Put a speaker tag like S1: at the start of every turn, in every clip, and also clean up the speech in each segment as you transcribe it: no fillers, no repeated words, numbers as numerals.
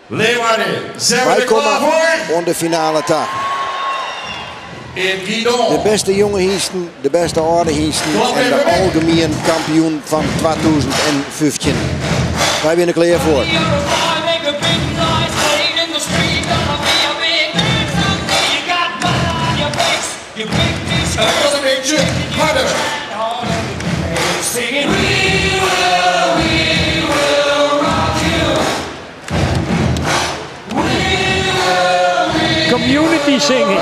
S1: Leeuwarden, zijn we
S2: Wy
S1: er
S2: komme
S1: klaar voor?
S2: oan de finale ta.
S1: In
S2: De
S1: Guidon.
S2: beste jonge hynsten, de beste âlde hynsten en de algemien kampioen fan 2015. Wy binne der klear foar.
S1: Het kan een beetje harder.
S3: Community singing.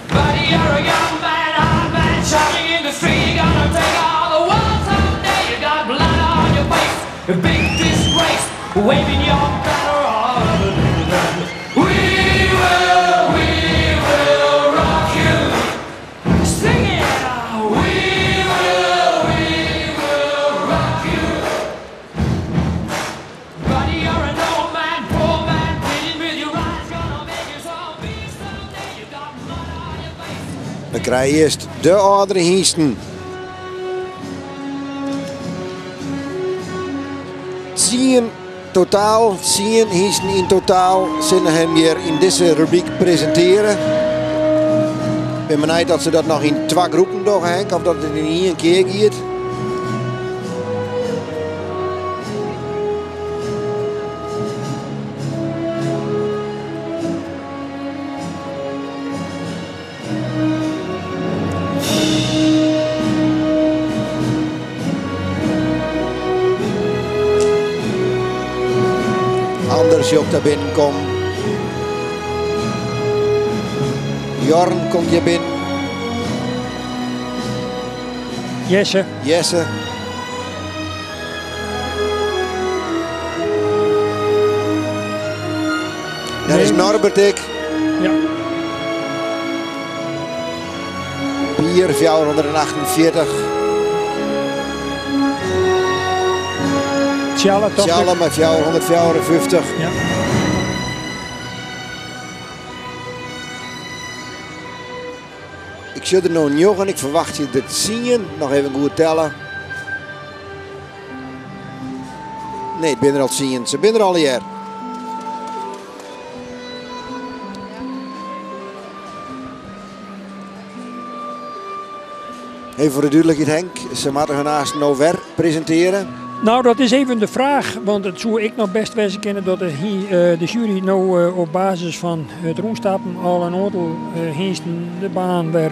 S4: Buddy, you're a young man, hard man, shouting in the street. You're gonna take all the world someday. You got blood on your face, a big disgrace, waving your banner all over the land. We will, we will rock you. Sing it. We will, we will rock you. Buddy, you're an old man, poor man, pleading with your eyes, gonna make you so big someday. You got mud on your face.
S2: We krije earst de âldere hynsten. Tsien totaal, tsien hynsten yn totaal sille him hjir yn dizze rubryk presintearje. Ik bin benijd dat se dat noch yn twa groepen dogge, Henk, of dat it yn ien kear giet. Anders sjoch ik daar binnenkommen. Jorn komt hjir binnen.
S3: Jesse.
S2: Jesse. Daar is Norbert ek.
S3: Ja.
S2: Pier 448.
S3: Tjalle, toch?
S2: Tjalle mei 454.
S3: Ja.
S2: Ik sjoch der no njoggen, ik ferwachtsje der tsien. Noch even goed telle. Nee, it binne der al tsien. Se binne der allegear. Even foar de dúdlikheid, Henk, se moatte hun aanst no wer presintearje.
S3: Nou, dat is even de fraach, want it soe ek noch best wêze kinne dat de sjuery no op basis fan it rûnstappen al in oantal hynsten de baan wer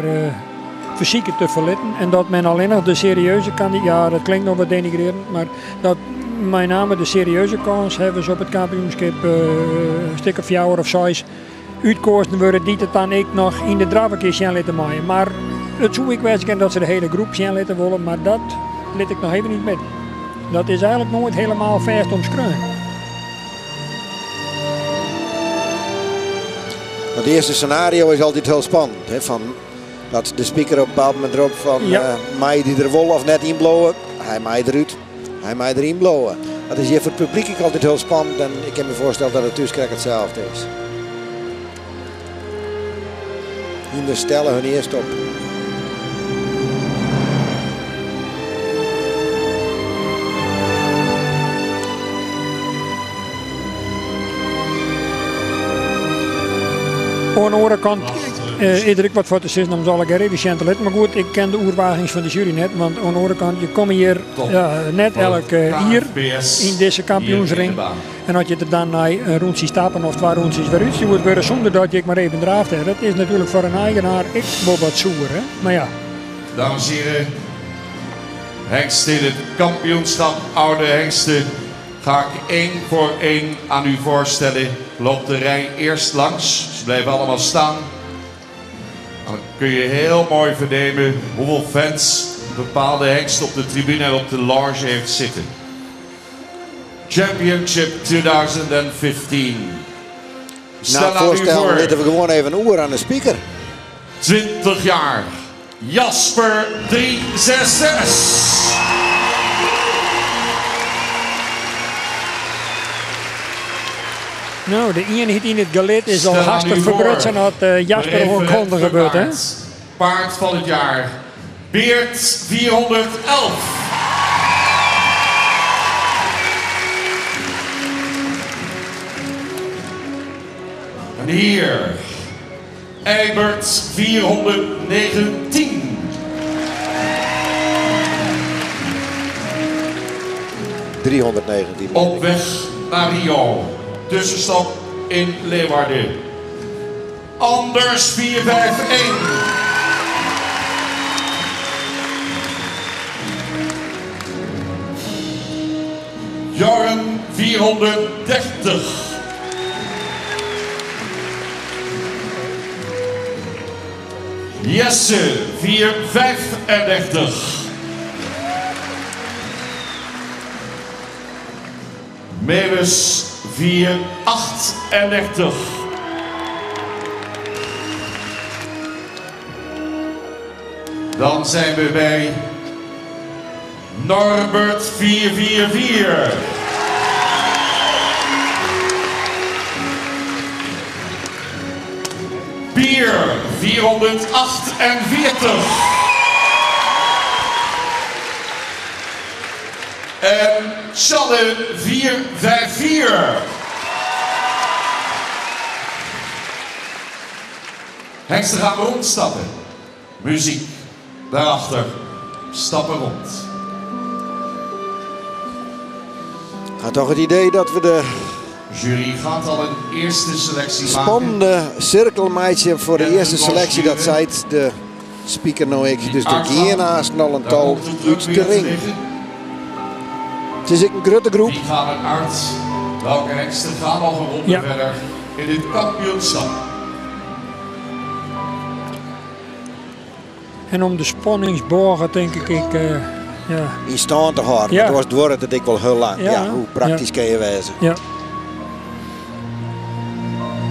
S3: fersiket te ferlitten en dat men allinnich de serieuze kandidaten, ja, dat klinkt noch wat denigrerend, mar dat mei name de serieuze kânshawwers op it kampioenskip in stik of fjouwer of seis útkoazen wurde dy't it dan ek noch yn de draverkist sjen litte meie. Mar it soe ek wêze kinne dat se de hiele groep sjen litte wolle, mar dat lit ik noch even yn it midden. Dat is eigenlik noait helemaal fêst omskreaun.
S2: Het earste senario is altyd hiel spannend. Hè, fan dat de speaker op een bepaald momint ropt fan, mei dy der wol of net yn bliuwe? Hy mei derút, hy mei deryn bliuwe. Dat is hjir foar it publyk ek altyd hiel spannend en ik kin my foarstelle dat it thús krekt itselde is. Hynders stelle hun earst op.
S3: Oan de oare kant is der ek wat foar te sizzen om se allegear even sjen te litten. Mar goed, ik ken de oerwagings fan de sjuery net. Want oan de oare kant, je komme hjir net elk jier yn dizze kampioensring. En as je der dan nei in rûntsje stappen of twa rûntsjes wer útstjoerd wurde sûnder dat je ek mar even draafd hawwe, dat is natuerlik foar in eigenaar ek wol wat soer. Hè? Mar ja.
S1: Dames en heren, hengsten in het kampioenschap Oude Hengsten ga ik één voor één aan u voorstellen. Loopt de rij eerst langs, ze blijven allemaal staan. Dan kun je heel mooi vernemen hoeveel fans een bepaalde hengst op de tribune en op de loge heeft zitten. Championship 2015.
S2: Na het voorstellen litte we gewoan even oer oan de speaker.
S1: 20 jaar. Jasper 366.
S3: No, de ienheid yn it gelid is al hastich ferbrutsen at Jasper oankondige wurdt, hè?
S1: Paard van het jaar, Beert 411. En hier Eibert 419.
S2: 319.
S1: Op weg naar Rio. Tussenstop in Leeuwarden. Anders 451. Jorn 430. Jesse 435. Melis 438. Dan zijn we bij Norbert 444. Pier 448. En Channe 454. Hengsten gaan rondstappen. Muziek. Daarachter. Stappen rond.
S2: Had toch het idee dat we de
S1: Jury gaat al een eerste selectie maken.
S2: spannende cirkel meitsje voor de
S1: En
S2: eerste
S1: de
S2: selectie. Dat
S1: borstburen.
S2: zei de speaker nou ik. Dus de
S1: Uitgang.
S2: Giena's nog een
S1: Daar
S2: tal
S1: komt de druk
S2: uit de
S1: weer te
S2: ring.
S1: liggen.
S2: Het is ook een grote groep.
S1: Wie gaan eruit? Welke hengsten gaan nog een ronde
S3: Ja.
S1: verder in dit kampioenschap?
S3: En om de spanningsbogen denk ik, ik ja,
S2: In stand te houden.
S3: Ja.
S2: Dat was door het ik wel heel lang.
S3: Ja.
S2: Ja, hoe praktisch
S3: Ja.
S2: kan je wezen.
S3: Ja.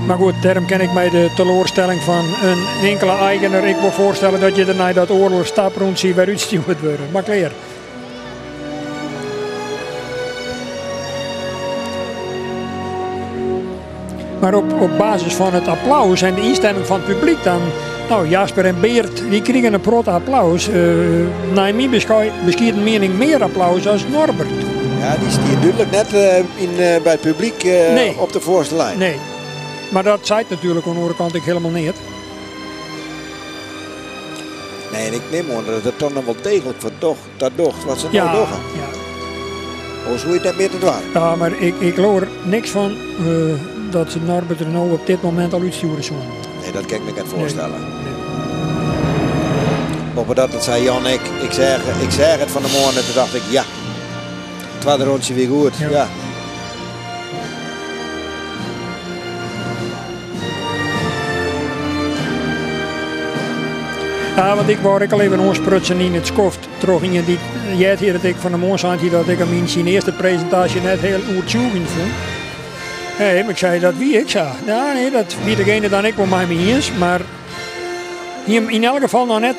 S3: Maar goed, daarom ken ik mij de teleurstelling van een enkele eigenaar. Ik wil voorstellen dat je daarna dat oorlog staprond ziet waar uitgestuurd worden. Maar klaar. Maar op basis van het applaus en de instemming van het publiek dan... Nou, Jasper en Beert, die kregen een groot applaus. Naar mijn bescheiden mening meer applaus als Norbert.
S2: Ja, die stier duidelijk net bij het publiek
S3: Nee.
S2: op de voorste lijn.
S3: Nee, maar dat zei het natuurlijk aan de andere kant ik helemaal niet.
S2: Nee, en ik neem aan dat het toch nog wel degelijk wat doch, dat docht wat ze
S3: Ja,
S2: nou doen.
S3: ja.
S2: Of hoe je dat meer te doen?
S3: Ja, maar ik hoor niks van dat ze Norbert er nou op dit moment al uitsturen zullen.
S2: Nee, dat kan ik me niet voorstellen.
S3: Nee.
S2: Boppedat, dat zei Jan, ik zeg het van de morgen en toen dacht ik, ja, het tweede rondje weer goed.
S3: Ja.
S2: Ja.
S3: Ja, want ik wou ik al even oorsprutsen in het skoft. Terug in die, jij had hier dat ik van de morgen zei dat ik hem in zijn eerste presentatie net heel oertjoegend vond. Nee, maar ik zei dat wie ik zei. Ja, nee, dat wie degene dan ik wel mij mee eens, maar hier in elk geval nog net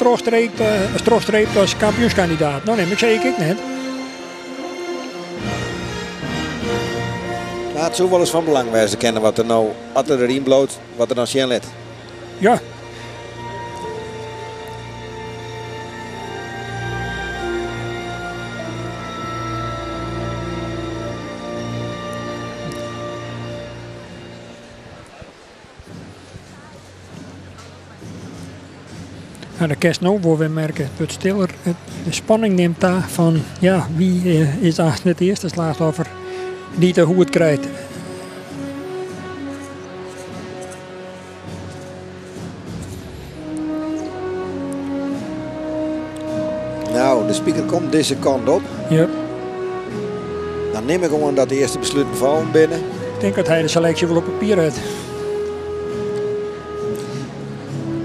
S3: terugstreept als kampioenskandidaat. Nou nee, maar ik zei ik net.
S2: Maar het zou wel eens van belang zijn te kennen wat er nou, wat er erin bloot, wat er dan zien let.
S3: Ja. Nou, de kerst nou voor we merken, het wordt stiller. De spanning neemt daar van, ja, wie is eigenlijk het eerste slachtoffer die de hoed krijgt.
S2: Nou, de speaker komt deze kant op.
S3: Ja.
S2: Dan neem ik gewoon dat de eerste besluiten vallen binnen.
S3: Ik denk dat hij de selectie wel op papier heeft.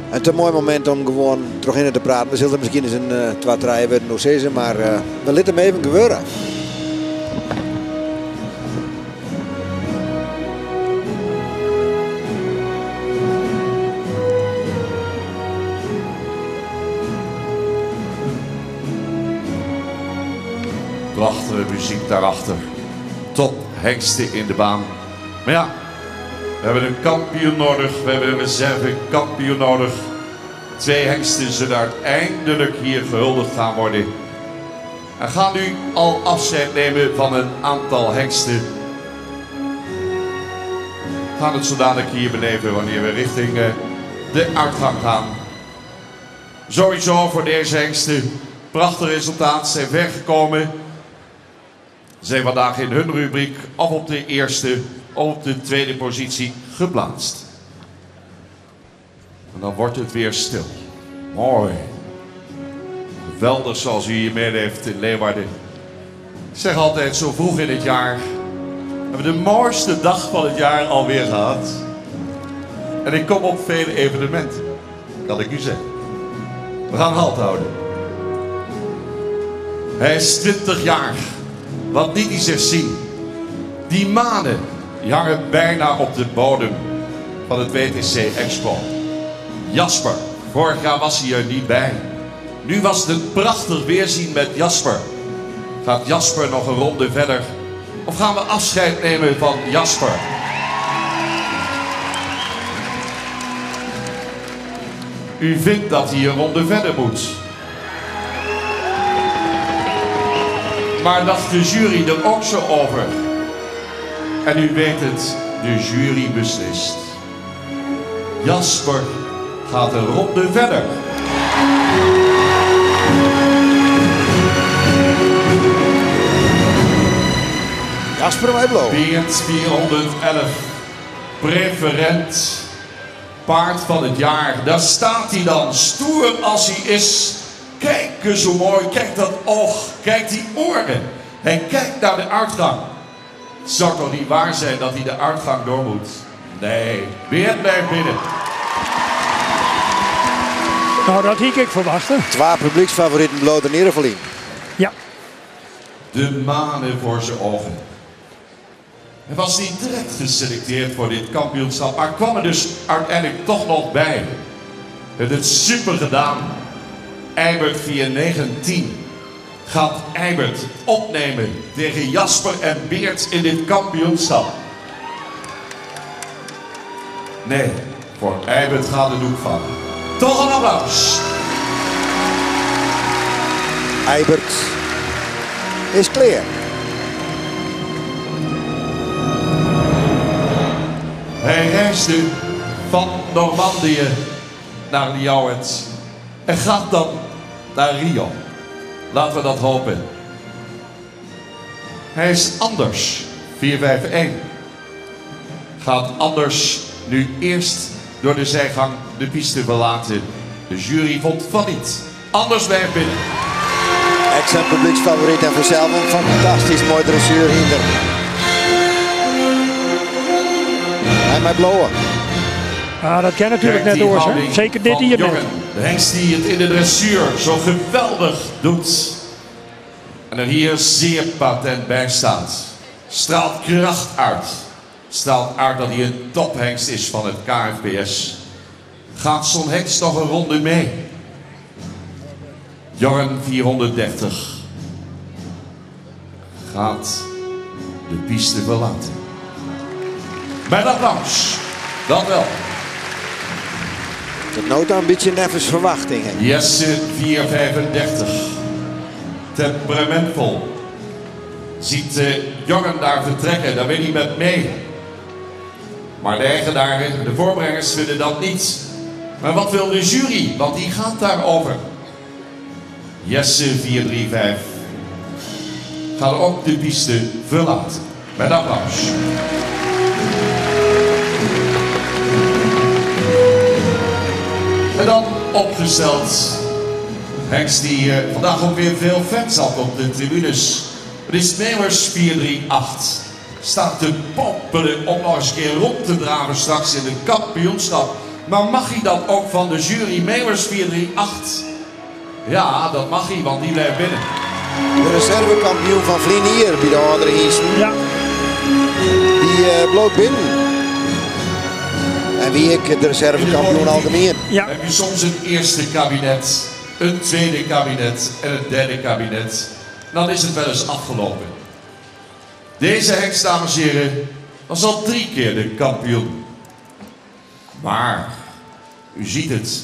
S2: Het is een mooi moment om gewoon terug in te praten. We zullen misschien eens een twee draaien worden nog steeds, maar we laten hem even gebeuren.
S1: Prachtige muziek daarachter. Top hengsten in de baan. Maar ja, we hebben een kampioen nodig. We hebben een reserve kampioen nodig. Twee hengsten zullen uiteindelijk hier gehuldigd gaan worden. En gaan nu al afscheid nemen van een aantal hengsten. gaan het zo dadelijk hier beleven wanneer we richting de uitgang gaan. Sowieso voor deze hengsten prachtig resultaat. Zijn ver gekomen. Zijn vandaag in hun rubriek of op de eerste of op de tweede positie geplaatst. En dan wordt het weer stil. Mooi. Geweldig zoals u hier meeleeft in Leeuwarden. Ik zeg altijd, zo vroeg in het jaar hebben we de mooiste dag van het jaar alweer gehad. En ik kom op vele evenementen, kan ik u zeggen. We gaan halt houden. Hij is 20 jaar. Wat liet hij zich zien? Die manen die hangen bijna op de bodem van het WTC Expo. Jasper, vorig jaar was hij er niet bij. Nu was het een prachtig weerzien met Jasper. Gaat Jasper nog een ronde verder? Of gaan we afscheid nemen van Jasper? U vindt dat hij een ronde verder moet. Maar dacht de jury er ook zo over? En u weet het, de jury beslist. Jasper gaat een ronde verder.
S2: Jasper Wijblo.
S1: Beert 411. Preferent. Paard van het jaar. Daar staat hij dan. Stoer als hij is. Kijk eens hoe mooi. Kijk dat oog. Kijk die oren. Hij kijkt naar de uitgang. Het zou toch niet waar zijn dat hij de uitgang door moet? Nee. Beert blijft binnen.
S3: Nou, dat had ik verwacht.
S2: Twee publieksfavorieten bloot in ieder
S3: Ja.
S1: De manen voor zijn ogen. Hij was niet direct geselecteerd voor dit kampioenschap, maar kwam er dus uiteindelijk toch nog bij. Heeft het super gedaan. Eibert 419 gaat Eibert opnemen tegen Jasper en Beert in dit kampioenschap. Nee, voor Eibert gaat de doek vallen. Toch een applaus.
S2: Eibert is clear.
S1: Hij reisde van Normandië naar Ljouwert en gaat dan naar Rio. Laten we dat hopen. Hij is anders. 4-5-1. Gaat anders nu eerst door de zijgang de piste verlaten. De jury vond van niet. Anders blijft binnen.
S2: Ex- en publieksfavoriet en vanzelf een fantastisch mooi dressuur hinder. Hij mij blowen.
S3: Ah, dat kan natuurlijk
S1: Kijk,
S3: net
S1: die
S3: door, hè?
S1: houding
S3: Zeker dit
S1: van
S3: hier net.
S1: Jorgen. De hengst die het in de dressuur zo geweldig doet. En er hier zeer patent bij staat. Straalt kracht uit. Straalt uit dat hij een tophengst is van het KFPS. Gaat zo'n hengst nog een ronde mee? Jorn 430 gaat de piste verlaten. Met applaus. Dat wel.
S2: Het nood een beetje neffens verwachting. Hè?
S1: Jesse 435. Temperamentvol. Ziet Jorn daar vertrekken, daar wil hij met mee. Maar de eigenaren, de voorbrengers willen dat niet. Maar wat wil de jury? Want die gaat daarover. Jesse 435 gaat ook de piste verlaten. Met applaus. En dan opgesteld. Hengst die vandaag ook weer veel fans had op de tribunes. Het is Meeuwers 438. Staat te poppelen om nog eens een keer rond te draven straks in het kampioenschap. Maar mag hij dat ook van de jury? Meeuwers 438. Ja, dat mag hij, want die blijft binnen.
S2: De reservekampioen van Vlinier bij de andere hengsten.
S3: Ja.
S2: Die bloot binnen. En wie ik de reservekampioen algemeen.
S3: Ja.
S1: Heb je soms een eerste kabinet, een tweede kabinet en een derde kabinet. Dan is het wel eens afgelopen. Deze hengst, dames en heren, was al 3 keer de kampioen. Maar, u ziet het,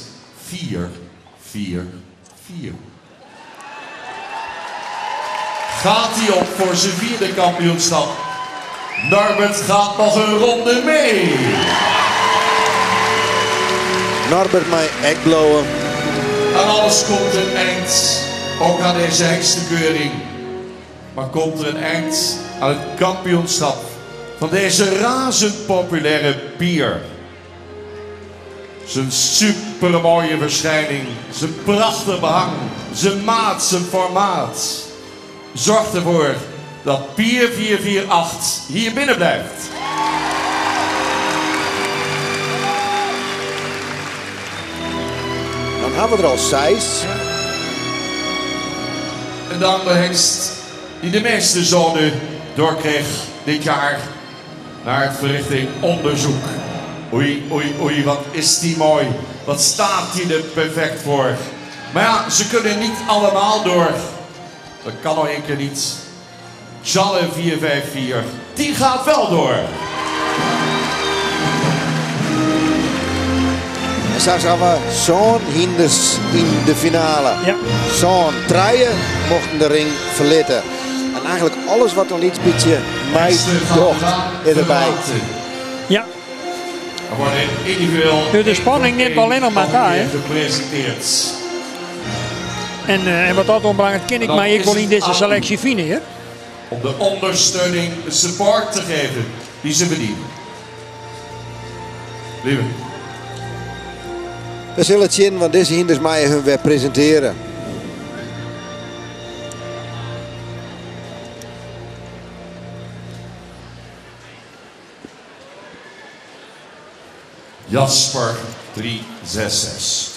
S1: 4, 4, 4. Gaat hij op voor zijn 4e kampioenschap? Norbert gaat nog een ronde mee.
S2: Norbert mei ek bliuwe.
S1: Aan alles komt een eind. Ook aan deze hengstenkeuring. Maar komt er een eind aan het kampioenschap van deze razend populaire Pier. Zijn supermooie verschijning, zijn prachtig behang, zijn maat, zijn formaat. Zorgt ervoor dat Pier 448 hier binnen blijft.
S2: Dan hebben we er al 6.
S1: En dan de hengst die de meeste zonen doorkreeg dit jaar naar het verrichting onderzoek. Oei, oei, oei, wat is die mooi. Wat staat die er perfect voor. Maar ja, ze kunnen niet allemaal door. Dat kan al één keer niet. Jalle 454, die gaat wel door.
S2: En straks hebben we zo'n hinders in de finale.
S3: Ja.
S2: Zo'n treien mochten de ring verlitten. En eigenlijk alles wat nog iets beetje mij docht is erbij.
S3: Ja.
S1: Er worden individueel
S3: De spanning neemt alleen nog maar daar, hè?
S1: gepresenteerd.
S3: En wat dat onbelangrijk ken ik,
S1: Dan
S3: maar ik
S1: is
S3: wil in
S1: het
S3: deze
S1: aan
S3: selectie vinden, hè?
S1: Om de ondersteuning, de support te geven die ze verdienen. Lieve.
S2: We zullen het zien, want deze hinders mij hun weer presenteren.
S1: Jasper 366.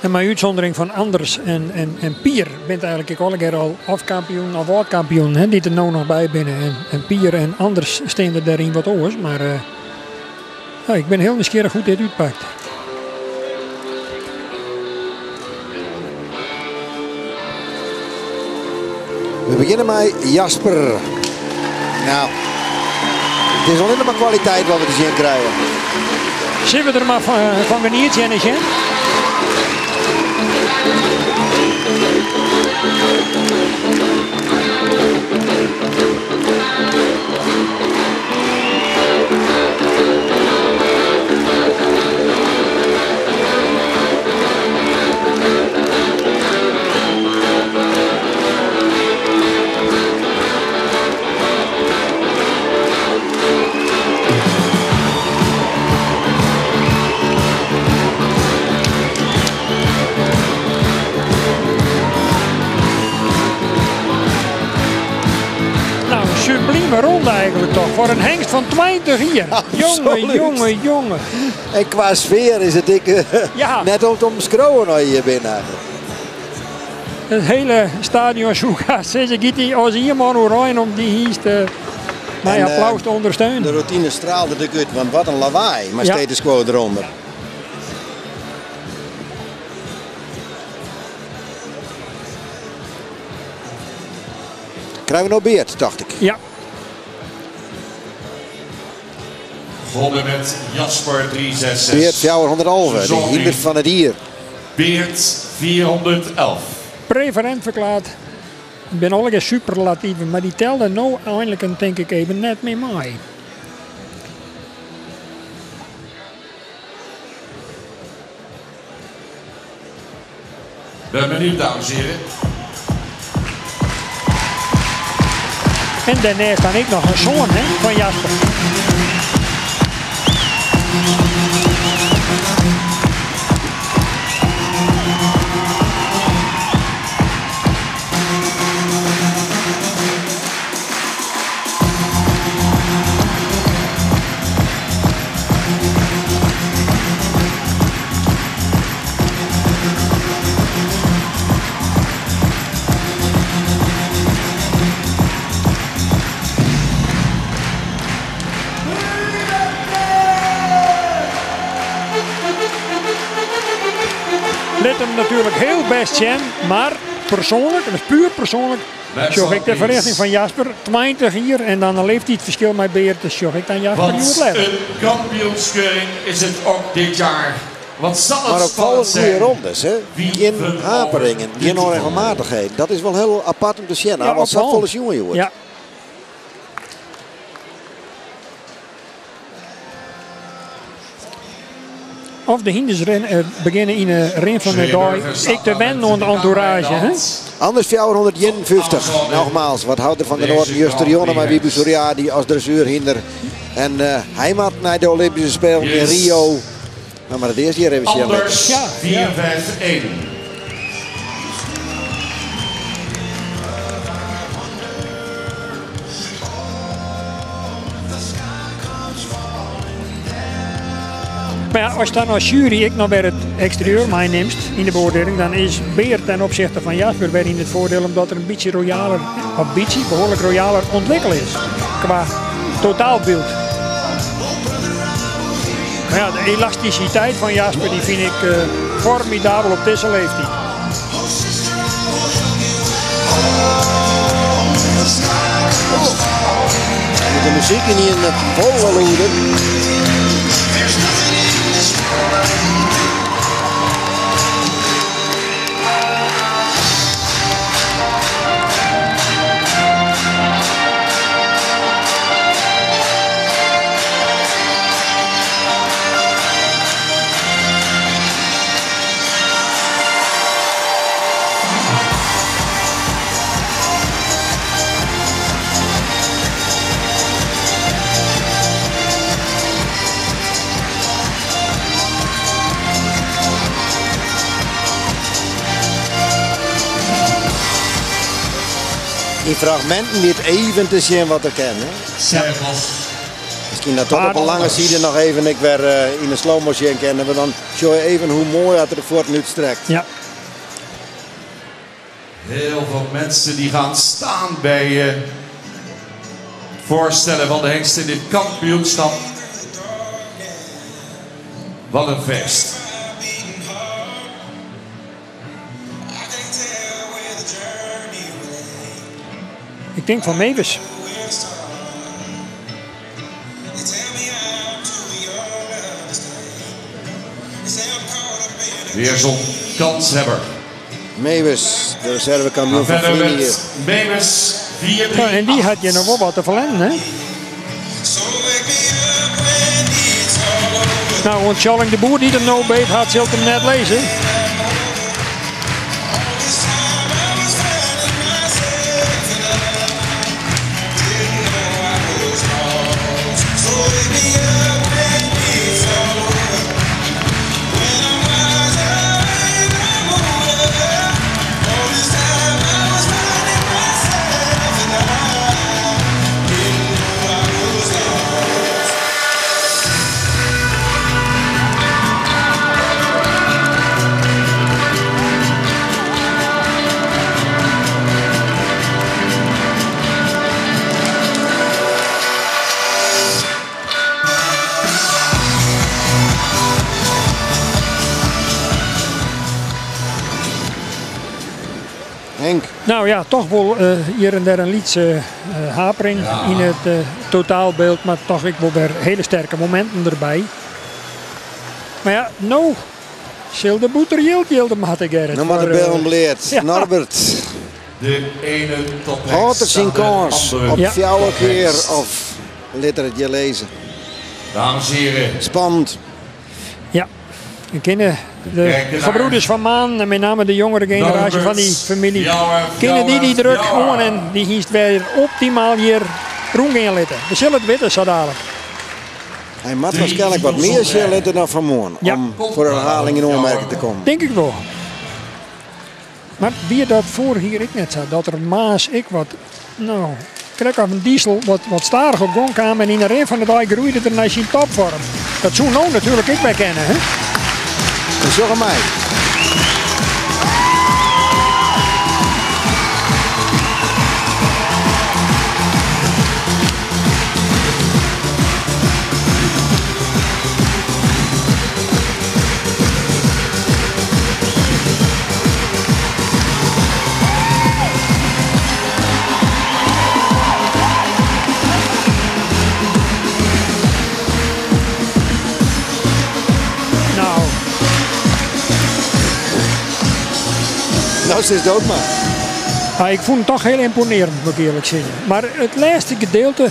S3: En mijn uitzondering van Anders en Pier bent eigenlijk ik al een keer al of kampioen of wereldkampioen, hè, die er nou nog bij binnen. En Pier en Anders staan er daarin wat oors, maar ik ben heel nieuwsgierig hoe dit uitpakt.
S2: We beginnen met Jasper. Het is alleen maar kwaliteit wat we te zien krijgen.
S3: Zullen we er maar van genieten, Jenny? Sublieme ronde eigenlijk toch, voor een hengst van 20 jaar.
S2: Absoluut.
S3: Jongen, jongen, jongen.
S2: En qua sfeer is het ik net om te omschroeven als je hier binnen.
S3: Het hele stadion zoekt ze als iemand hoe om die hengst met applaus te ondersteunen.
S5: De routine straalde de gut, want wat een lawaai, maar status quo eronder.
S2: Krijgen we nog Beert, dacht ik.
S3: Ja.
S1: Begonnen met Jasper 366.
S2: Beert 411, de
S1: Sorry.
S2: hinder van het dier.
S1: Beert 411.
S3: Preferent verklaard. Ik ben al een superlatieven, maar die telde nou eindelijk een, denk ik even net mee mee.
S1: Ben benieuwd, dames en heren.
S3: En daarnaast dan ik nog een zoon, hè, van Jasper. Let hem natuurlijk heel best zijn, maar persoonlijk, en dat is puur persoonlijk, zorg ik de verrichting van Jasper, 20 hier en dan een leeftijdsverschil met Beert, dus zorg ik dan Jasper
S1: Want
S3: niet moet letten.
S1: een kampioenskeuring is het ook dit jaar. Wat zal het
S2: Maar ook
S1: spannend
S2: alle goede
S1: zijn?
S2: rondes, hè?
S1: Wie
S2: Geen
S1: verovert
S2: haperingen,
S1: de
S2: geen
S1: titel?
S2: onregelmatigheden. Dat is wel heel apart om te zien,
S3: Ja,
S2: want dat
S3: opvallend.
S2: volgens jongen, joh.
S3: Ja. Of de hynders begjinne yn 'e rin fan de dei ek te wennen oan de entourage. Hè?
S2: Anders 451. Nogmaals, wat houdt er van de Noorden justerjûn mei Wiebe Suriadi as dressuerhynder. En hy moat nei de Olympyske Spelen yn Rio. Nou, mar it earst hjir even sjen litte.
S1: Anders 4, 5, 1.
S3: Mar ja, ast dan as sjuery ek noch wer it eksterieur meinimst yn de beoardieling, dan is Beer ten opzichte fan Jasper wer yn it foardiel omdat er in bytsje royaler, of bytsje, behoarlik royaler ûntwikkele is kwa totaalbyld. Mar ja, de elastisiteit fan Jasper dy fyn ik formidabel op dizze leeftiid.
S2: De muzyk yn ien folle lûder. Yn fragminten wie it even te sjen wat er kin. Miskien dat dat op 'e lange side noch even ek wer yn de slow-mo sjen kinne. Want dan sjogge je even hoe moai dat er de fuotten útstrekt.
S3: Ja.
S1: Heel veel mensen die gaan staan bij het voorstellen van de hengst in dit kampioenschap. Wat een feest.
S3: Ik tink fan Mewis.
S1: Weer zo'n kanshebber.
S2: Mewis, de reservekampioen fan
S1: Verder
S2: ferline
S1: met
S2: jier.
S1: Mewis 4
S3: Ja, en dy hat hjir noch wol wat te ferlern, hè? Nou, want Tjalling de Boer dy't him no beet hat, sil it him net lizze.
S2: Henk.
S3: Nou ja, toch wol hjir en dêr in lytse hapering yn it totaalbyld, mar toch ek wol wer hiele sterke mominten derby. Mar ja, no sil de bûter jild jilde moatte, Gerrit.
S2: No moat de billen bleat. Norbert.
S1: De ene tophengst
S2: Hâldt er syn
S1: na de
S2: kâns
S1: andere
S2: op fjouwer kear
S1: tophengst.
S2: of lit er it hjir lizze?
S1: Dames en heren.
S2: Spannend.
S3: Ja, en kinne de gebroeders van Maan, en met name de jongere generaasje fan dy famylje, kinne dy dy druk oan en dy hynst wer optimaal hjir rûngean litte. We sille it witte sa dadelijk.
S2: Hy moat waarskynlik wat mear sjen litte dan fan moarn om foar herhaling yn oanmerking te kommen.
S3: Tink ik wol. Mar wie dat foarich jier ek net sa, dat er moarns ek wat, no, krekt of in diesel, wat stadich op gong kaam en yn de rin fan de dei groeide er nei syn topfoarm. Dat soe no natuerlik ek wer kinne, hè?
S2: We sjogge mei.
S3: Nou.
S2: Nou, ze is dood maar.
S3: Ah, ik vond het toch heel imponerend, moet ik eerlijk zeggen. Maar het laatste gedeelte,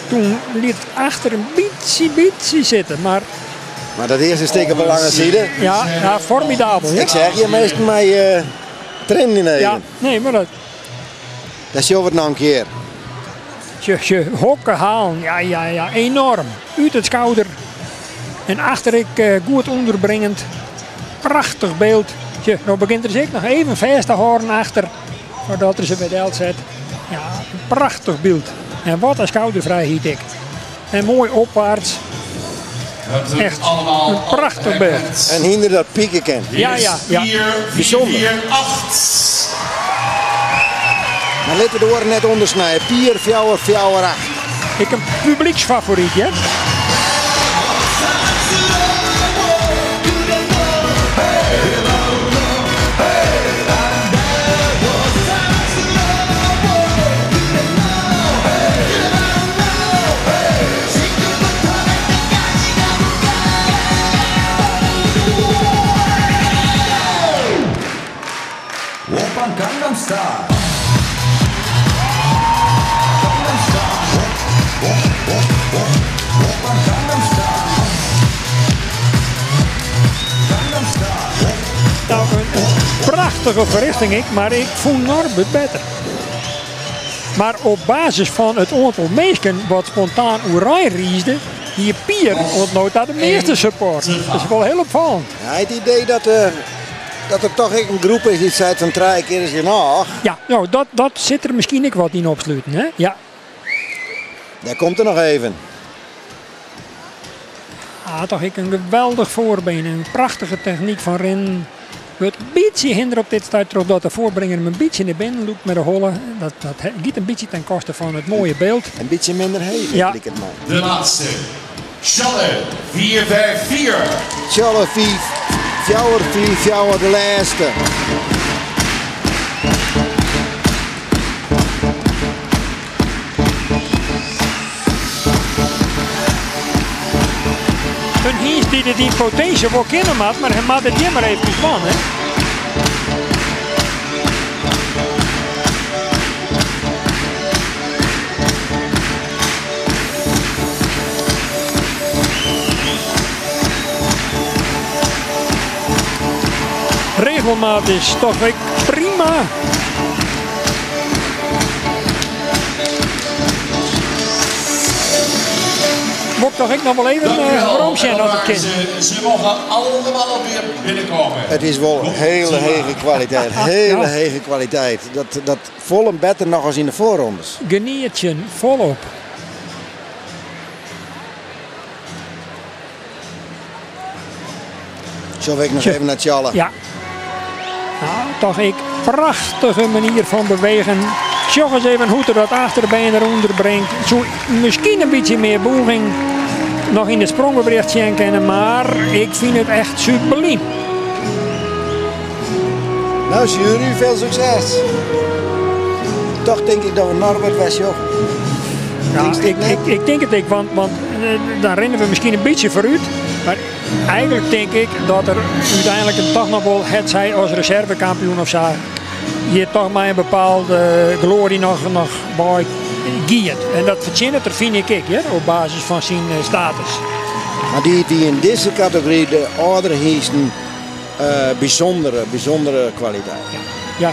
S3: toen liet het achter een beetje, beetje zitten. Maar
S2: Maar dat eerste stik op de lange zijde.
S3: Ja, ja, formidabel.
S2: Ik zeg je meestal mij trainen in de
S3: Ja, nee, maar dat...
S2: Dat is het nou een keer.
S3: Je hokken halen, ja, ja, ja, enorm. Uit het schouder. En achter ik goed onderbrengend. Prachtig beeld. Tje, nou begint er zich nog even vast te horen achter. Voordat er ze bij de zet. Ja, een prachtig beeld. En wat een schoudervrijheid ik. En mooi opwaarts. Echt
S1: allemaal
S3: een prachtig beeld.
S2: En hinder dat pieken kent.
S3: Ja, ja, ja.
S1: 4,
S2: Bijzonder.
S1: 4, 8.
S2: Maar laten we de oren net ondersnijden. 4, 4, 4, 8.
S3: Ik een publieksfavoriet, hè? Nou, een prachtige verrichting, ik, maar ik voel Norbert beter. Maar op basis van het aantal mensen wat spontaan oerij riesde, die Pier ontmoet daar de meeste support. Dat is wel heel opvallend.
S2: Ja, het idee dat er toch een groep is die zei van drie keer is genoeg.
S3: Ja, nou, dat zit er misschien ook wat in opsluiten, hè? Ja.
S2: Daar komt er nog even.
S3: Ah, toch ik een geweldig voorbeen. Een prachtige techniek van rennen. Wordt een beetje hinder op dit stuit, doordat de voorbringer hem een beetje naar binnen loopt met de holle. Dat gaat een beetje ten koste van het mooie beeld.
S2: Een beetje minder hevig,
S3: Ja.
S2: lijkt het mij.
S1: De laatste. Challe, 4, 5, 4.
S2: Challe, 4, 4, 4, 4, de laatste.
S3: Een hiens die het in potentie wel kennen had, maar hij maakt het hier maar even van, hè. Regelmaat is toch weer prima. Moet toch ik nog wel even
S1: Dank u wel.
S3: waarom zijn dat het kind.
S1: Ze mogen allemaal weer binnenkomen.
S2: Het is wel hele hege kwaliteit. Hele
S3: Ja.
S2: hege kwaliteit. Dat volle beter nog als in de voorrondes.
S3: Genietje, volop.
S2: Zo wil ik nog
S3: Tje.
S2: even naar Tjalle.
S3: Ja. Nou, toch ik prachtige manier van bewegen. Sjog eens even hoe er dat achterbeen eronder brengt. Zo, misschien een beetje meer boeging nog in de sprongenbericht zien kennen, maar ik vind het echt subliem.
S2: Nou, jury, veel succes. Toch denk ik dat we Norbert was, joh.
S3: Ja,
S2: Denk je het net?
S3: ik denk het ik, want dan rennen we misschien een beetje vooruit. Maar eigenlijk denk ik dat er uiteindelijk een toch nog wel het zij als reservekampioen of zo. Hier toch maar een bepaalde glorie nog bij giert. En dat verzint het er, vind ik, hè, op basis van zijn status.
S2: Maar die in deze categorie, de oudere hiesten, bijzondere kwaliteit.
S3: Ja,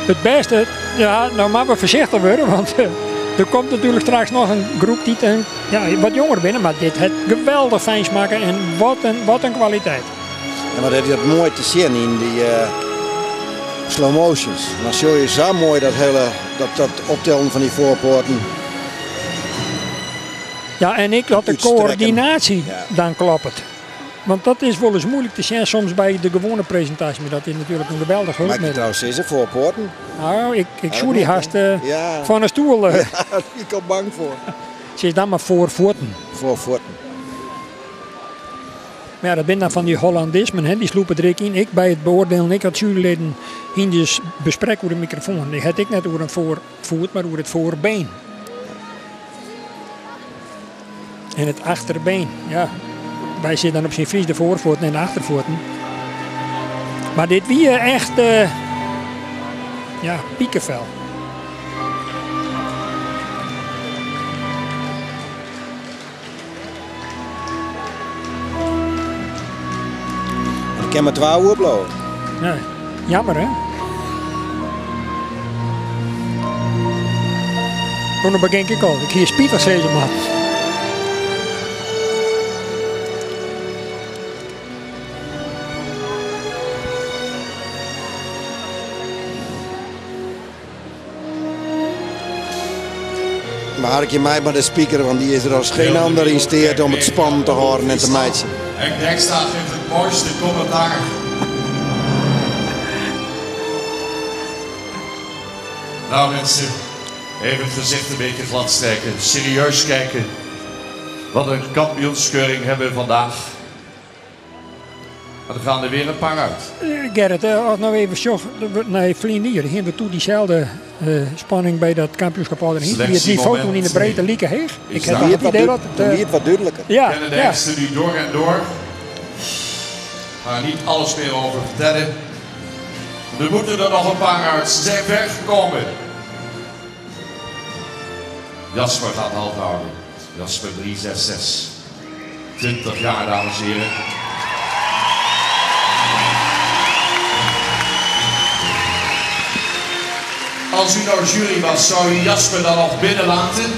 S3: het beste, ja, nou maar we voorzichtig worden, want er komt natuurlijk straks nog een groep die wat jonger binnen, maar dit het geweldig fijn smaken en wat een kwaliteit.
S2: En wat heb je dat mooi te zien in die slow motions. Dan zie je zo mooi dat hele, dat optellen van die voorpoorten.
S3: Ja, en ik dat de
S2: Uitstrekken.
S3: coördinatie
S2: Ja.
S3: dan klopt. Want dat is wel eens moeilijk te zien soms bij de gewone presentatie, maar dat is natuurlijk een geweldig
S2: Maar ik
S3: hulpmiddel.
S2: trouwens is er voorpoorten.
S3: Nou, ik
S2: Ja,
S3: zoek die
S2: dat
S3: haast,
S2: moet, hè. Ja.
S3: van een stoel.
S2: Ja, ik ben bang voor.
S3: Ze is dan maar voorvoorten.
S2: Voorvoorten.
S3: Maar ja, dat ben dan van die Hollandismen, hè, die sloepen er ik in. Ik bij het beoordelen, ik had juryleden in dus besprek over de microfoon. Die had ik net over een voorvoet, maar over het voorbeen. En het achterbeen, ja. Wij zitten dan op zijn Fries de voorvoeten en de achtervoeten. Maar dit wie echt ja, piekenvel.
S2: kin mar twa oerbliuwe.
S3: Ja, jammer hè? Oh, no begjin ik al. Ik hie spitich sizze moatten.
S2: We harkje mei mei de speaker, want dy is der as geen ander yn steat om it spannend te hâlden en te meitsjen.
S1: Henk Dijkstra geeft het mooiste commentaar. Nou mensen, even het gezicht een beetje glad strijken. Serieus kijken. Wat een kampioenskeuring hebben we vandaag. Maar er gaan er weer een paar uit.
S3: Gerrit, as no even sjoch nei ferline jier, hiene we doe dyselde spanning by dat kampioenskip âldere hynsten. Wie it nivo toen yn de breedte like heech? Ik ha it idee dat it.
S2: Toen wie it wat dúdliker.
S3: Ja,
S1: Kennen de hengsten nu door en door. Ga niet alles meer over vertellen. Er moeten er nog een paar uit. Ze zijn ver gekomen. Jasper gaat halt houden. Jasper 366. 20 jaar, dames en heren. Als u nou jury was, zou u Jasper dan nog binnenlaten?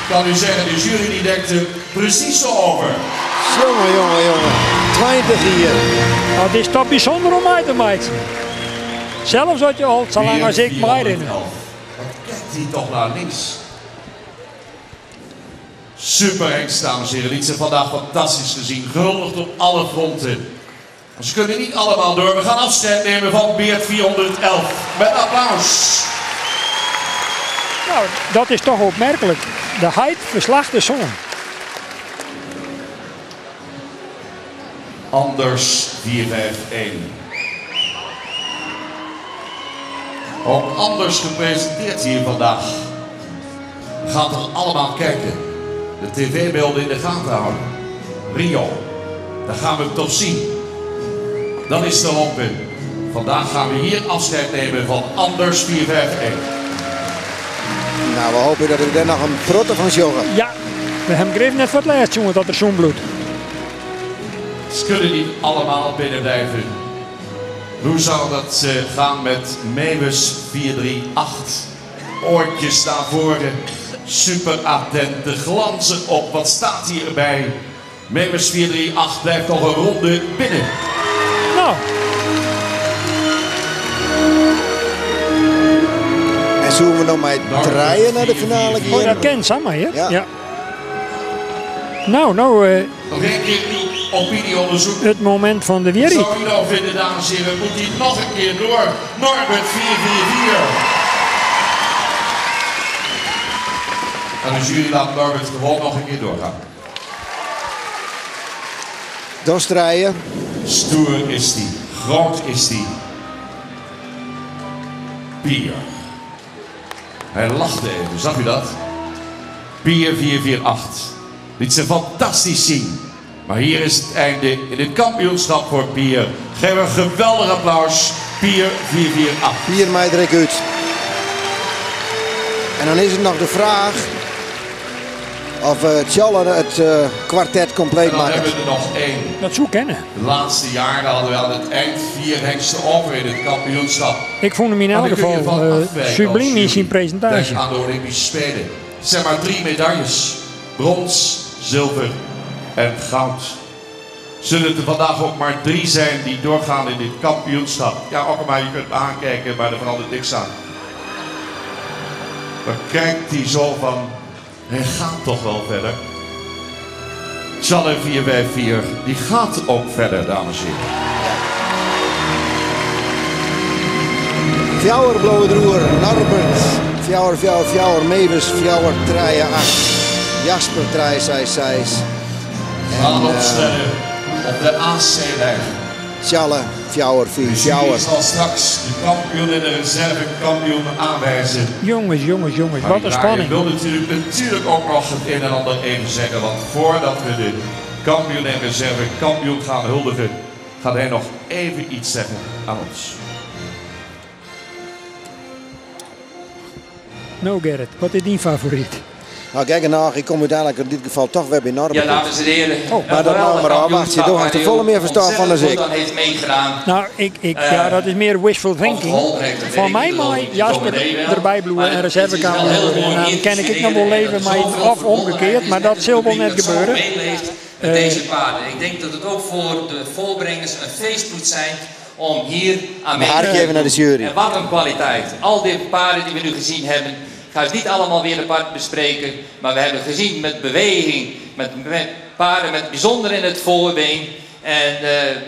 S1: Kan u zeggen, de jury die denkt er precies zo over.
S2: Jonge, jonge, jonge. 20 jier.
S3: Dat is toch bysûnder om mei te meitsjen. Sels as je al sa lang as ik meirinne.
S1: Wat kijkt hij toch naar links. Super hengst, dames en heren. Liet zich vandaag fantastisch gezien. Gehuldigd op alle fronten. Maar ze kunnen niet allemaal door. We gaan afscheid nemen van Beert 411. Met applaus.
S3: Nou, dat is toch opmerklik. De heit ferslacht de soan.
S1: Anders 451. Ook anders gepresenteerd hier vandaag. We gaan toch allemaal kijken. De tv-beelden in de gaten houden. Rio, daar gaan we het toch zien. Dat is de hoop. Vandaag gaan we hier afscheid nemen van Anders 451.
S2: Nou, we hopen dat we daar noch in protte fan sjogge.
S3: Ja, we hawwe grif net foar it lêst sjoen dat er soan bliuwt.
S1: Ze kunnen niet allemaal binnen blijven. Hoe zou dat gaan met Mewis 438? Oortjes naar voren. Super attent. De glanzen op. Wat staat hierbij? Mewis 438 blijft nog een ronde binnen.
S3: Nou.
S2: En zullen we nog maar draaien naar de finale
S3: Oh, dat ken samar, hè? Ja. Ja. Nou, nou.
S1: Nog één keer uw opinieonderzoek.
S3: Het moment van de wierheid.
S1: Zou u nou vinden, dames en heren, moet hij nog een keer door? Norbert 444. En de jury laat Norbert gewoon nog een keer doorgaan.
S2: Dan strijden.
S1: Stoer is die, groot is die. Pier. Hij lachte even, zag u dat? Pier 448. Liet ze fantastisch zien. Maar hier is het einde in het kampioenschap voor Pier. Geef een geweldig applaus. Pier 448.
S2: Pier mei der ek út. En dan is het noch de fraach of Tjalle it kwartet kompleet
S1: En dan
S2: makket.
S1: hebben we er nog één.
S3: Dat soe kinne.
S1: De laatste jaren hadden we aan het eind 4 hengsten over in het kampioenschap.
S3: Ik fûn him yn
S1: Maar
S3: elk
S1: daar kun je
S3: gefal
S1: van afwijken
S3: subliem
S1: als
S3: yn syn
S1: jury.
S3: presintaasje.
S1: Denk aan de Olympische Spelen. Het zijn maar 3 medailles. Brons, zilver en goud. Zullen het er vandaag ook maar 3 zijn die doorgaan in dit kampioenschap? Ja, ook maar, je kunt me aankijken, maar er verandert niks aan. Dan kijkt hij zo van, hij gaat toch wel verder. Tjalle 454, die gaat ook verder, dames en heren.
S2: Fjouwer blauwe droer, Norbert, fjouwer, fjouwer, fjouwer, Mewis, fjouwer, trije, acht. Jasper, trije, seis, seis.
S1: We gaan
S2: En
S1: opstellen op de A C-lijn.
S2: Tjalle, fjouwer, vier,
S1: De jury
S2: fjouwer.
S1: zal straks de kampioen en de reservekampioen aanwijzen.
S3: Jongens, jongens, jongens,
S1: Maar
S3: wat
S1: die
S3: een
S1: Draaien
S3: spanning.
S1: wil natuurlijk ook nog het een en ander even zeggen. Want voordat we de kampioen en reservekampioen gaan huldigen, gaat hij nog even iets zeggen aan ons.
S3: Nou Gerrit, wat is dyn favoriet?
S2: Nou, gek genoeg, ik kom uiteindelijk in dit geval toch weer bij Norbert.
S6: Ja, dames en heren.
S2: Oh, maar dat nou maar afwachten. Daar had er volle meer verstand van dan ik.
S6: heeft meegedaan.
S3: Nou, ik, ja, dat is meer wishful thinking. Voor mij mag Jasper erbij bloeien en reservekamer. En dan ken ik nog wel leven, maar of omgekeerd, maar dat zal wel net gebeuren.
S6: Met deze paarden. Ik denk dat het ook voor de voorbrengers een feest moet zijn om hier aan mee
S2: te even naar de jury.
S6: En wat een kwaliteit. Al die paarden die we nu gezien hebben, ga ik niet allemaal weer apart bespreken. Maar we hebben gezien met beweging, met paarden met bijzonder in het voorbeen. En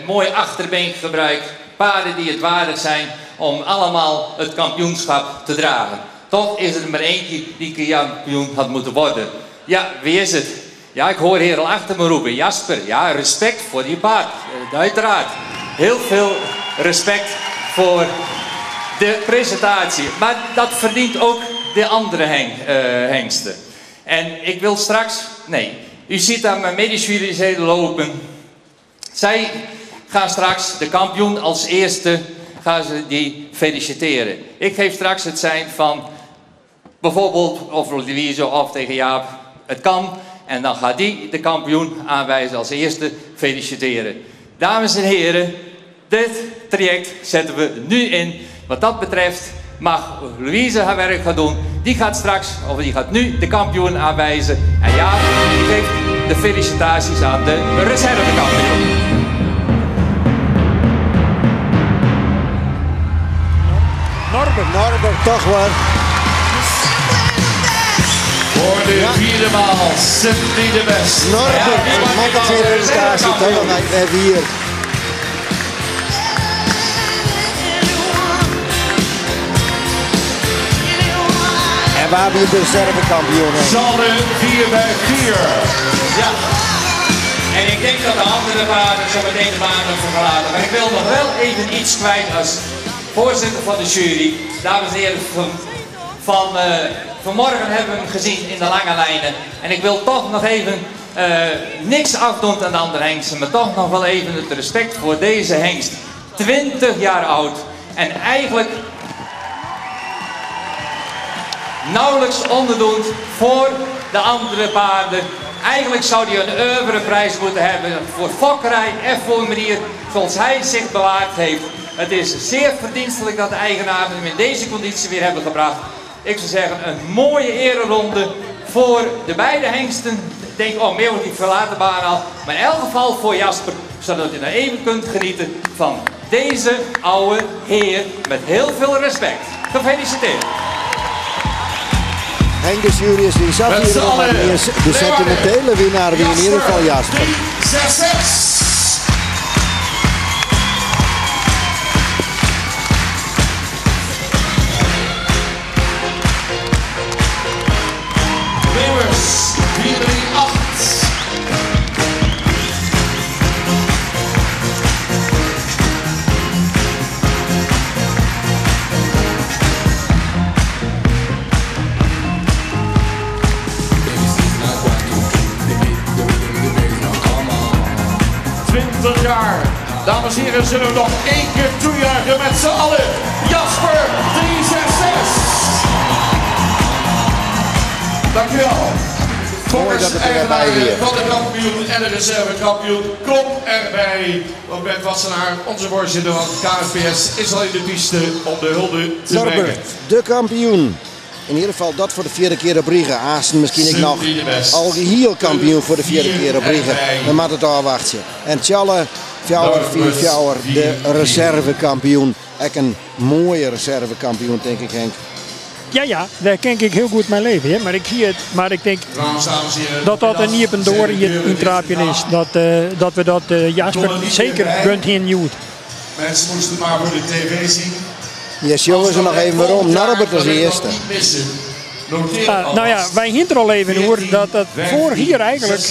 S6: mooi achterbeengebruik. Paarden die het waardig zijn om allemaal het kampioenschap te dragen. Toch is er maar eentje die kampioen had moeten worden. Ja, wie is het? Ja, ik hoor hier al achter me roepen. Jasper, ja, respect voor die paard. Uiteraard. Heel veel respect voor de presentatie. Maar dat verdient ook de andere hengsten. En ik wil straks... Nee, u ziet daar mijn medejuryleden lopen. Zij gaan straks de kampioen als eerste gaan ze die feliciteren. Ik geef straks het zijn van bijvoorbeeld of Louise of tegen Jaap. Het kan. En dan gaat die de kampioen aanwijzen als eerste feliciteren. Dames en heren, dit traject zetten we nu in. Wat dat betreft mag Louise haar werk gaan doen. Die gaat straks, of die gaat nu de kampioen aanwijzen. En Jaap, die geeft de felicitaties aan de reservekampioen.
S3: Norbert.
S2: Norbert, toch wel.
S1: Voor de vierde maal, Simply the Best.
S2: Norbert, ja, met de felicitatie, toch wel vier. En waar wie de reservekampioen is.
S1: Sanne 4 bij 4.
S6: Ja. En ik denk dat de andere paarden zo meteen de baan hebben verlaten. Maar ik wil nog wel even iets kwijt als voorzitter van de jury. Dames en heren, vanmorgen hebben we hem gezien in de lange lijnen. En ik wil toch nog even niks afdoen aan de andere hengsten. Maar toch nog wel even het respect voor deze hengst. 20 jaar oud. En eigenlijk nauwelijks onderdoend voor de andere paarden. Eigenlijk zou hij een oeuvreprijs moeten hebben voor fokkerij en voor manier zoals hij zich bewaard heeft. Het is zeer verdienstelijk dat de eigenaren hem in deze conditie weer hebben gebracht. Ik zou zeggen, een mooie ereronde voor de beide hengsten. Ik denk, oh, meer wordt die verlaten baan al. Maar in elk geval voor Jasper, zodat u nou even kunt genieten van deze oude heer met heel veel respect. Gefeliciteerd.
S2: Henk de jury is die zat hier nog, maar die is de sentimentele winnaar wie in ieder geval Jasper.
S1: 3, 6, 6. Weeuwers, 4, 3, 8. Jaar. Dames en heren, zullen we nog één keer toejuichen met z'n allen. Jasper 366. Dank u wel. Fokkers, eigenaren van de kampioen en de reservekampioen, kom erbij. Want Bert Wassenaar, onze voorzitter van KFPS, is al in de piste om de hulde te
S2: Norbert,
S1: brengen.
S2: De kampioen. In ieder geval dat voor de vierde keer op Riga. Aasen misschien ik nog al heel kampioen voor de vierde keer op Riga. We moeten het afwachten. En Tjalle, Fjouwer, 4 Fjouwer, de reservekampioen. Echt een mooie reservekampioen, denk ik, Henk.
S3: Ja, ja, daar ken ik heel goed mijn leven. Hè. Maar ik zie het, maar ik denk dat dat een niet door in trapje is. Dat we dat Jasper zeker gunt in nieuw.
S1: Mensen moesten maar voor de tv zien.
S2: Yes, jongens, er nog even waarom. Norbert was de eerste.
S3: Nou ja, wij hinten al even hoor dat dat vorig hier eigenlijk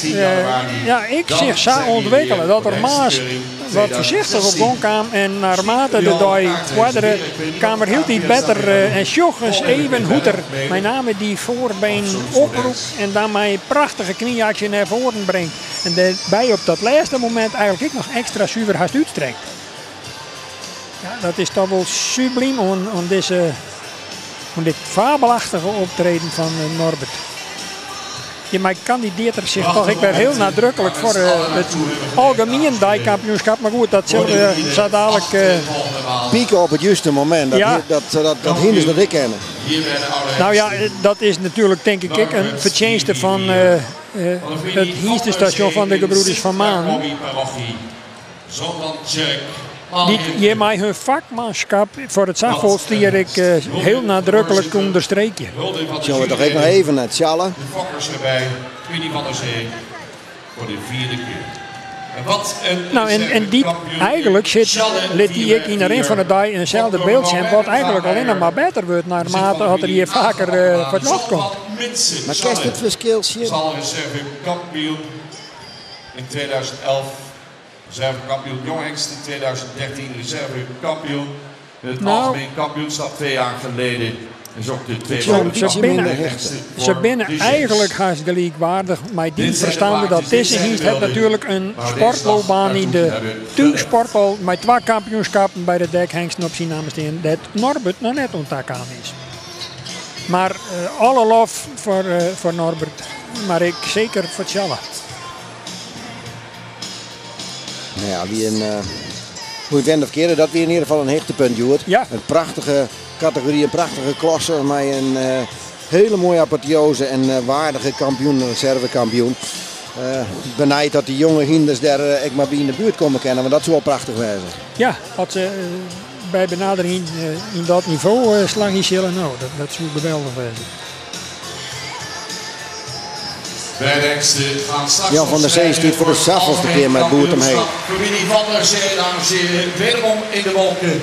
S3: ja, ik zich zou ontwikkelen. Dat er Maas wat voorzichtig op gang kwam en naarmate de dag vorderde kwam er heel die beter en sjoch eens even hoeter. Met name die voorbeen oproept en dan mijn prachtige knieactie naar voren brengt. En daarbij op dat laatste moment eigenlijk ik nog extra zuiver haast uitstrekt. Ja, dat is toch wel subliem om dit fabelachtige optreden van Norbert. Hjirmei kandideart er sich toch ek wer hiel nadruklik foar it algemien deikampioenskap. Mar goed, dat sille we sa dadlik.
S2: Pieke op it juste momint, dat, dat, dat hynders dat ek kenne.
S3: Nou ja, dat is natuerlik tink ik ek in fertsjinste fan it hynstestasjon fan de Gebroeders van Manen. Dy't hjirmei hun fakmanskap foar it safolste jier ek hiel nadruklik ûnderstreekje.
S2: Sjogge we toch ek noch even nei Tsjalle.
S1: De fokkers erbij, Winnie van der Zee voor de vierde keer. En wat een
S3: Nou, en dy eigenlik sit, lit dy ek yn de rin fan de dei inselde byld sjen, wat eigenlik allinnich mar better wurdt naarmate at er hjir faker foar it ljocht komt.
S2: Mar kinst it ferskil sjen?
S1: Reserve kampioen in 2011. Reserve kampioen jonghengst in 2013. Reserve kampioen in het
S3: Nou.
S1: algemeen kampioenschap 2 jaar geleden. Is ook de tweede
S3: Se binne eigenlik hast gelykweardich mei dy ferstande dat dizze hynst hat natuerlik in sportloopbaan yn de thússport al mei twa kampioenskappen by de dekhengsten op syn namme stean, dêr't Norbert noch net oan takaam is. Mar alle lof foar Norbert, mar ek seker foar Tsjalle.
S2: Nou ja, wie in, hoe it wende of kearde, dat wie yn ieder gefal in hichtepunt, Joerd. In prachtige kategory, in prachtige klasse mei in hiele moaie apoteoze en waardige kampioen, reservekampioen. Benijd dat dy jonge hynders dêr ek mar by yn de buert komme kinne, want dat soe wol prachtich wêze.
S3: Ja, as se by benadering yn dat nivo slagje sille, nou, dat soe geweldich wêze.
S1: Bij de hengsten gaan straks
S2: Jan van der Zee stiet foar de safolste kear mei it boerd omheech.
S1: Familie van der Zee, dames en heren, wederom in de wolken.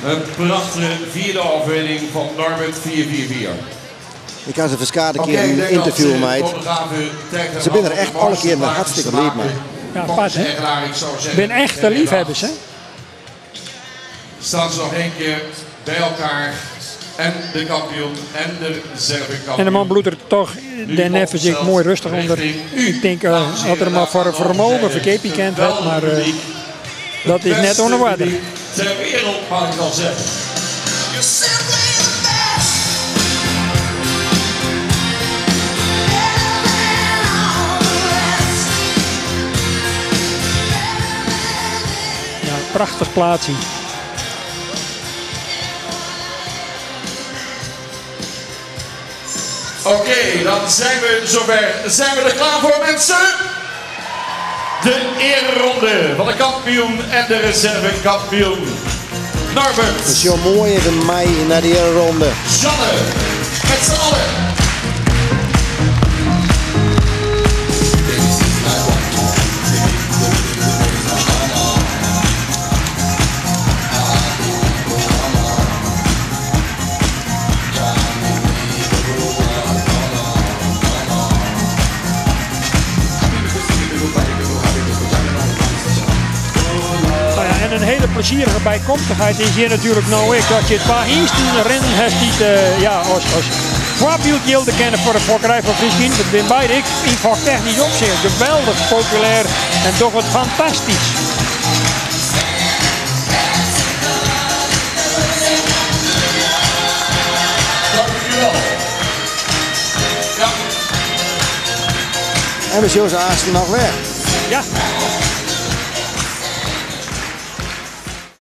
S1: Een prachtige vierde overwinning van Norbert 444.
S2: Ik ha se ferskate
S1: Oké,
S2: kear
S1: ik
S2: in
S1: denk
S2: ynterview
S1: dat,
S2: mei.
S1: fotografen tijd
S2: Se binne der
S1: hebben
S2: echt
S1: om
S2: alle
S1: de
S2: kearen
S1: mooiste
S2: hartstikke
S1: plaatjes
S2: bliid mei.
S1: te
S3: Ja,
S1: maken.
S3: apart, hè?
S1: Eigenaar, ik zou zeggen,
S3: Binne echte leafhebbers, hè?
S1: Staan ze nog één keer bij elkaar. En de kampioen en de reservekampioen.
S3: En de man bloedt er toch
S1: Nu
S3: neffens ik
S1: komt
S3: moai rêstich ûnder.
S1: richting u,
S3: Ik tink
S1: dames en
S3: dat er
S1: heren,
S3: mar foar in fermogen ferkeapje kend hat, mar dat is net
S1: Beste
S3: oan de oarder.
S1: publiek ter wereld, mag ik wel zeggen.
S7: You're simply the best. Better than all the rest.
S3: Ja, prachtich plaatsje.
S1: Oké, dan zijn we zover. Zijn we er klaar voor, mensen? De ereronde van de kampioen en de reservekampioen. Norbert,
S2: Dus zo moai even mei nei de eareronde.
S1: Janne, met z'n allen.
S3: Nou ja, en in hiele plezierige bykomstichheid is hjir natuerlik no ek dat je twa hynsten rinnen hast dy't ja, as foarbyld jilde kinne foar de fokkerij fan Frysk Hynders. Dat binne beide ek yn foktechnysk opsicht geweldich populêr en dogge it fantastysk.
S1: Dank u wel. Ja,
S2: En we sjogge se aansten noch wer.
S3: Ja.